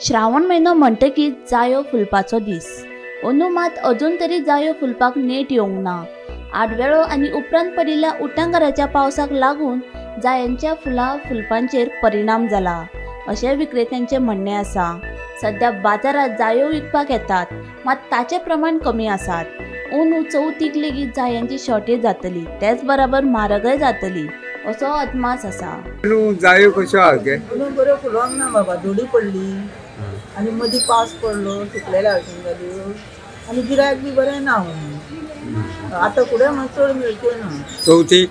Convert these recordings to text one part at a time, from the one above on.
श्रावण म्हयनो म्हणटकीच जायो फुलपाचो दीस. अंदू मात अजून तरी जायो फुलपाक नेट येवंक ना. आडवेळो आनी उपरांत पडिल्ल्या उटांगाराच्या पावसाक लागून जायांच्या फुलां फुलपांचेर परिणाम जाला अशें विक्रेत्यांचें म्हणणें आसा. सद्या बाजारांत जायो विकपाक येतात मात ताचें प्रमाण कमी आसात. अंदू चवथीक लेगीत जायांची शॉर्टेज जातली, तेच बराबर म्हारगय जातली असो अदमास आसा. जायो कश्यो आहा गे? बऱ्यो फुलोंक ना बाबा, धोडी पडली आनी मदीं पावस पडलो, सुकलेल्या भाशेन जाल्यो आनी गिरायक बी बरें ना. आतां फुडें मात चड मेळच्यो ना. चवथीक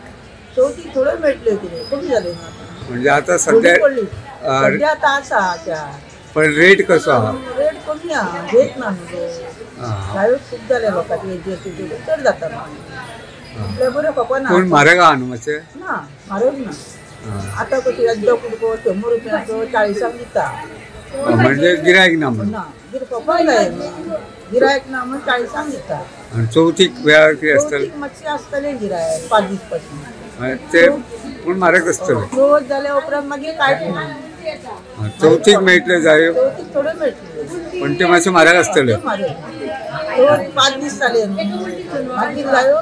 चवथीक थोड्यो मेळटल्यो, कितें कमी जाल्यो ना आतां. म्हणजे आतां सद्या पडली, सद्या आतां आसा. पण रेट कसो आहा? रेट कमी आहा, घेत ना न्हू. जायो खूब जाले लोकांचे, हेजे चड जाता म्हटल्यार बऱ्यो खपना. पूण म्हारग आहा न्हू मातशें? ना, म्हारग ना. आतां कशें एकदां कुडको 100 रुपयांचो 40 दिता. म्हणजे गिरायक ना म्हणून? ना, खपन जाय गिरायक ना म्हणून 40 दिता. आनी चवथीक वेळार कितें आसतलें? मातशें आसतलें गिरायक 5 दीस पासून ते, पूण म्हारग आसतलें. चवथ जाल्या उपरांत मागीर कांयच ना. चवथीक मेळटल्यो जायो? चवथीक थोड्यो मेळटल्यो, पण त्यो मातशें म्हारग आसतल्यो. चवथ 5 दीस जाले मागीर जायो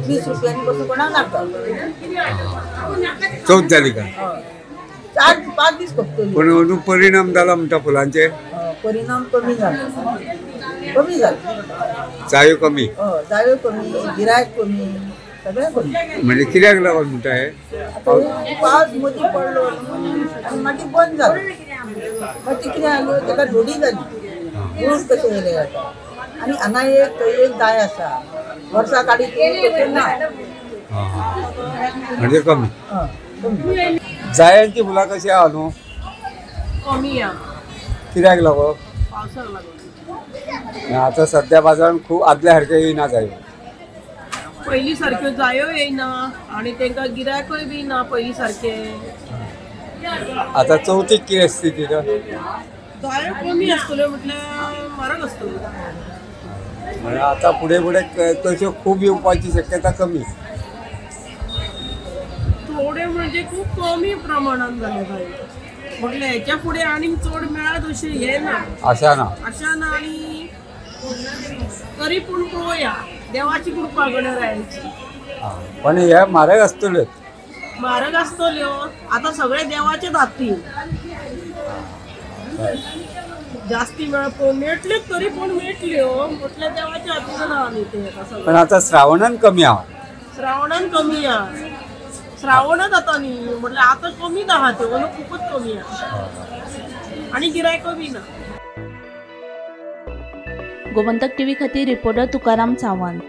20 रुपयांनी बसून कोणाक नाका. चवथ जाली काय 4-5 दीस खपतली. पण अंदू परिणाम जाला म्हणटा फुलांचेर? परिणाम कमी जाला, कमी जाला. जायो कमी? जायो कमी, गिरायक कमी, सगळें कमी. म्हणजे कित्याक लागून म्हणटा हे? पावस मदीं पडलो आनी मागीर बंद जालो. मागीर कितें जालें, ताका धोडी जाली, ऊस कशें येयलें जाता. आनी हांगा एक थंय एक जाय आसा, वर्सा काडी तशें ना. म्हणजे कमी. जायांची फुलां कशी आहा न्हू? कमी आहा. कित्याक लागून? पावसाक लागून. आतां सद्या बाजारांत खूब आदल्या सारक्यो येयना जायो. पयलीं सारक्यो जायो येयना आनी तांकां गिरायकूय बी ना पयलीं सारकें. आतां चवथीक कितें स्थिती? जायो कमी आसतल्यो म्हटल्यार म्हारग आसतल्यो. म्हणजे आतां फुडें फुडें तश्यो खूब येवपाची शक्यता कमी. थोड्यो म्हणजे खूब कमी प्रमाणान जाले जायो. म्हटल्यार हेच्या फुडें आनीक चड मेळत अशें हें ना, आशा ना, आशा ना. आनी तरी पूण पळोवया, देवाची कृपा गणरायाची. पण हे म्हारग आसतल्यो. म्हारग आसतल्यो आतां सगळे देवाचेच हातीन. जास्ती वेळ मेळटल्यो तरी पूण मेळटल्यो म्हटल्यार देवाच्या हातीन ना. न्ही ते पण आतां श्रावणान कमी आहा. श्रावणान कमी आहा, श्रावणच आतां न्ही म्हटल्यार आतां कमीच आहा त्यो, अंदू खुबूच कमी आहा आनी गिरायकूय बी ना. गोमंतक टीव्ही खातीर रिपोर्टर तुकाराम सावंत.